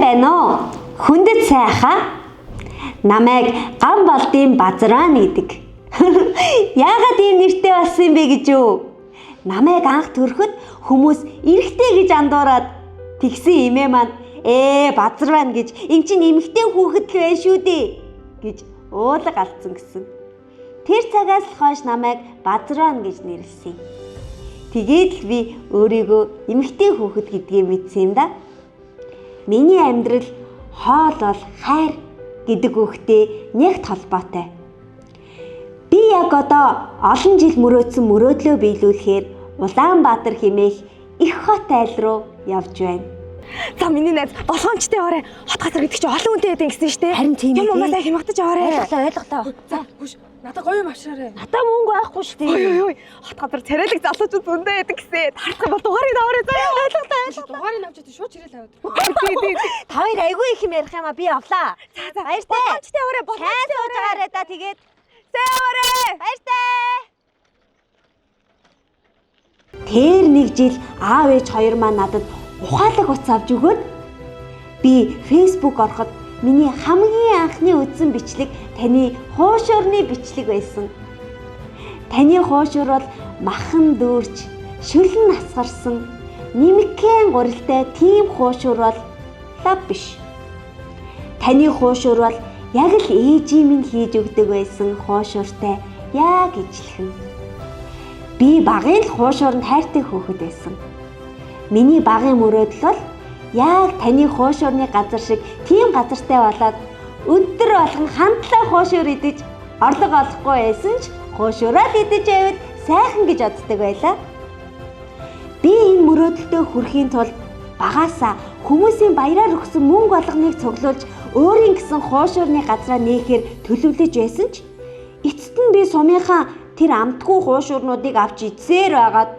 Сайн байна уу? Хүндэт сайхан. Намайг Гам Балдын Базраан гэдэг. Яагаад ийм нэртэй болсон юм бэ гэж юу? Намайг анх төрөхөд хүмүүс эрэгтэй гэж андуураад тэгсэн эмээ маань базар байна гэж эн чинь эмэгтэй хүүхэд л байна шүү дээ гэж уулга алдсан гэсэн. Тэр цагаас л хойш намайг Базраан гэж нэрлэсэн. Тэгээд л би өөрийгөө эмэгтэй хүүхэд гэдгийг мэдсэн юм да. Миний амьдрал хоол бол хайр гэдэг үгтэй нэгт холбоотой. Би яг одоо олон жил мөрөөдсөн мөрөөдлөө биелүүлэхээр Улаанбаатар хэмээх их хот айл руу явж байна. За миний найз болгоомжтой яваарай. Хот газар гэдэг чинь олон хүнтэй байдаг гэсэн шүү дээ. Харин тийм юм умаа сайн хямгатаж яваарай. Ойлголоо. За хүш надад гоё юм авчираарай. Надаа мөнгө байхгүй шүү дээ. Ой ой хот газар царайлаг залуучууд зөндөө байдаг гэсэн. Таарах юм бол дугаарыг аваарай. За яа ойлголоо. Дугаарыг авч чадсан шууд чирэл аваад. Тий тий. Та хоёр айгүй их юм ярих юм а би явлаа. За за. Баяртай. Болгоомжтой яваарай. Сайн Болгоомжтой сууж байгаарай да тэгээд. Сайн яваарай. Баяртай. Тэр нэг жил аав ээж хоёр маань надад ухаалаг утас авч өгөөд би Facebook ороход миний хамгийн анхны үзсэн бичлэг таны хуушуурны бичлэг байсан. Таны хуушуур бол махан дүүрч, шүлэн асгарсан, нэмэгхэн гурилтай тийм хуушуур бол лав биш. Таны хуушуур бол яг л ээжийн минь хийж өгдөг байсан хуушууртай яг ижилхэн. Би багын л хуушууранд хайртай хөөхөд байсан. Миний багын мөрөөдөл бол яг таны хуушуурны газар шиг тийм газартай болоод өдөр болгон хандлаа хуушуур идэж орлого олохгүй байсан ч хуушуураа л идэж байвал сайхан гэж боддог байлаа. Би энэ мөрөөдөлтөө хүрэхийн тулд багаасаа хүмүүсийн баяраар өгсөн мөнгө болгоныг цуглуулж өөрийн гэсэн хуушуурны газраа нээхээр төлөвлөж байсан ч эцэст нь би сумынхаа тэр амтгүй хуушуурнуудыг авч идсээр байгаад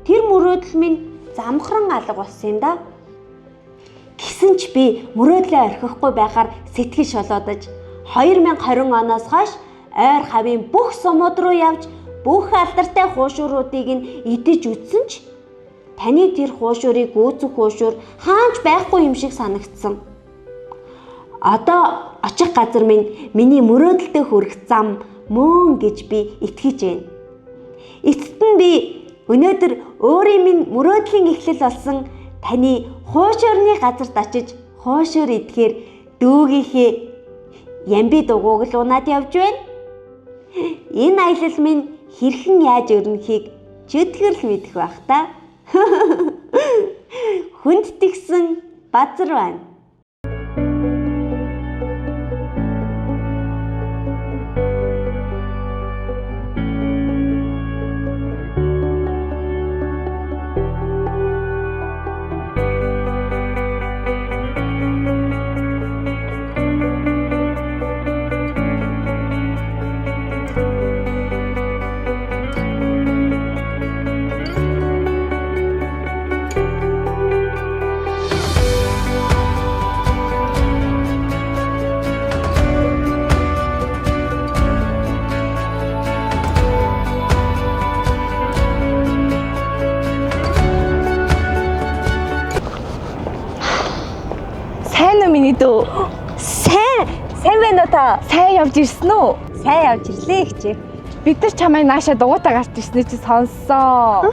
тэр мөрөөдөл минь замхран алга болсон юм да. Гэсэн ч би мөрөөдлөө орхихгүй байхаар сэтгэл шолоодож 2020 оноос хойш ойр хавийн бүх сумууд руу явж бүх алдартай хуушууруудыг нь идэж үзсэн ч таны тэр хуушуурыг гүйцэх хуушуур хаанч байхгүй юм шиг санагдсан. Одоо очих газар минь миний мөрөөдөлтөд хүрэх зам мөн гэж би итгэж байна. Эцэст нь би өнөөдөр өөрийн минь мөрөөдлийн эхлэл болсон таны хуушуурны газарт очиж хуушуур идэхээр дүүгийнхээ ямби дугуйг л унаад явж байна. Энэ аялал минь хэрхэн яаж өрнөхийг чөтгөр л мэдэх байх та. Хүндэтгсэн базар байна. Сайн уу миний дүү? Сайн, сайн байна уу та? Сайн явж ирсэн үү? Сайн явж ирлээ ихчээ. Бид нар чамайг нааша дугуйтаа гарч ирснээ чи сонссон.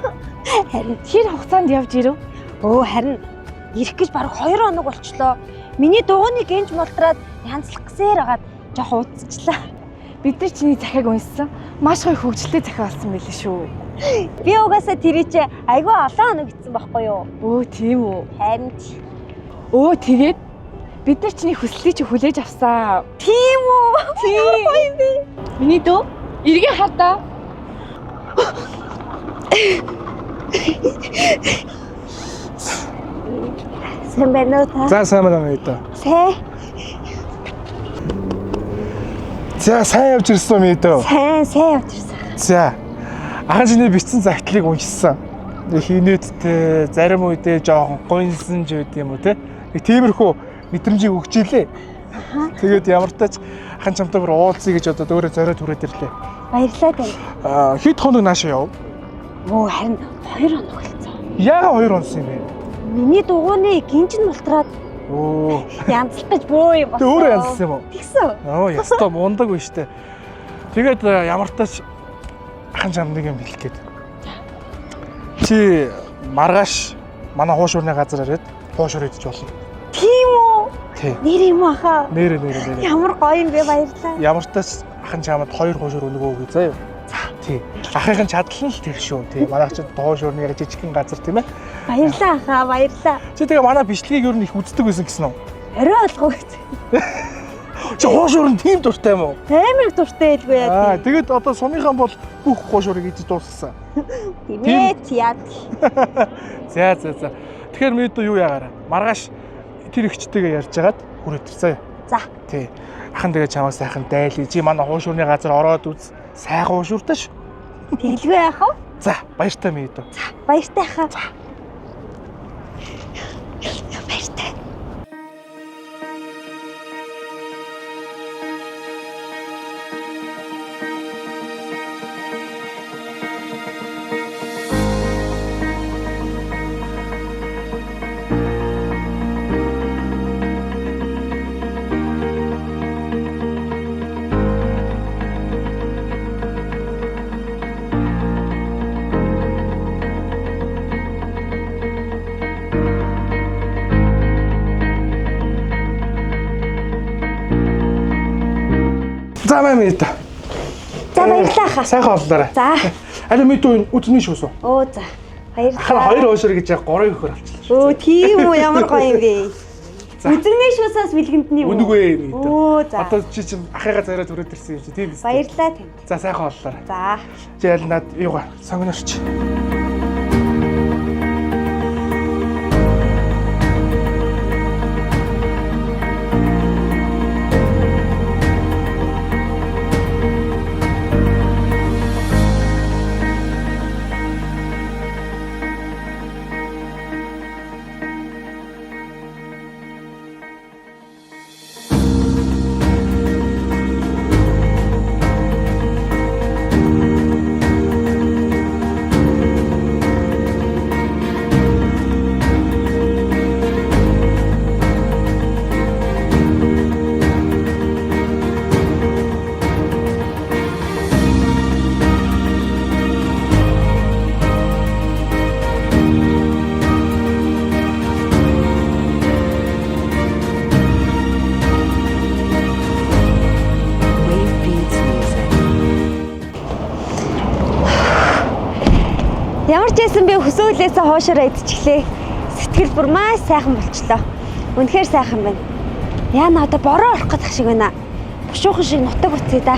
Харин Хэр хугацаанд явж ирэв? өө харин ирэх гэж бараг 2 хоног болчлоо. Миний дугуйны гинж мултраад янзлах гэсээр хагаад жоох уудчихлаа. Бид нар чиний захиаг уншсан. Маш гоё хөгжилтэй захиа болсон байлээ шүү. Би угаасаа тэрий чи айгүй олон хоног ицсэн байхгүй юу? Өө тийм үү. Харин Өө тэгээд бид нар чиний хүслийг чи хүлээж авсан. тийм үү? Тийм. Миний дүү эргээ хардаа. Сайн байна уу та? За сайн байна уу дөө. Сайн. За сайн явж ирсэн үү дөө. Сайн, сайн явж ирсэн. За. Ахан чиний бичсэн загтлыг уншсан. Нэг инээдтэй, зарим үедээ жоохон гуньсан ч байд юм уу те. Нэг тиймэрхүү мэдрэмжийг өгч илээ. Тэгээд ямар тач ахан чамтай бүр уулзъя гэж одоо өөрөө зориод хүрээд ирлээ. Баярлалаа танд. Аа хэд хоног наашаа яв? Өө харин 2 хоног болцсон. Яага 2 хоног юм бэ? Миний дугуйны гинж нь мултраад Оо. Янзлах гэж бөө юм Тэг өөрөө янзлсан юм уу? Тэгсэн. Оо, ястаа мундаг биш үү? Тэгээд ямар тач ахан чам нэг юм хэлэх гээд. Чи маргааш манай хуушуурны газар ирээд хуушуур идэж болно. Тийм үү? Тий. Нэр юм уу ахаа? Нэрэ нэрэ нэрэ. Ямар гоё юм бэ, баярлалаа. Ямар тач ахан чамд хоёр хуушуур өгнө гэж заяа. За. Тий. Ахын чадлал нь л тэр шүү. Тий. Манайх ч хуушуурны яг жижигхэн газар тийм ээ. Баярлалаа ахаа, баярлалаа. Чи тэгээ манай бичлэгийг ер нь их үздэг байсан гэсэн үү? Орой болгоо гэж. Чи хуушуур нь тийм дуртай юм уу? Амар их дуртай байлгүй Аа, яа. тэгээд одоо сумынхан бол бүх хуушуурыг идэж дуусгасан. Тийм ээ, яа. За за за. Тэгэхээр мэдүү юу яагаараа. Маргааш тэр ихчтэйгээ ярьж хагаад хүрээд ир заяа. За. Тий. Ахан тэгээ чамаа сайхан дайлъя. Чи манай хуушуурны газар ороод үз. Сайхан хуушууртай шүү. Тэгэлгүй яах вэ? За, баяртай мэдүү. Баяртай ахаа. За. Баяртай. За маа мэдүү. За баярлалаа ахаа. Сайхан оллоорой. За. Аль мэдүү үдний шүүс үү? Оо за. Ахан Баярлалаа. хоёр хуушуур гэж яг гурыг өхөр авчлаа шүү. Өө тийм үү, ямар гоё юм бэ? За. Үзэгний шүүсээс бэлгэндний юм уу? Үнэгүй мэдүү. Өө за. Одоо чи чинь ахыгаа зариад хүрээд ирсэн юм чи тийм биз? Баярлалаа танд. За сайхан оллоорой. За. Чи аль над юугаа сонгинорч. Wave Beats Music. Ямар ч байсан би хөсөөлөөсөө хоошороо идчихлээ. Сэтгэл бүр маш сайхан болчлоо. Үнэхээр сайхан байна. Яна одоо бороо орох гэдэг шиг байна. Бушуухан шиг нутаг уцъя да.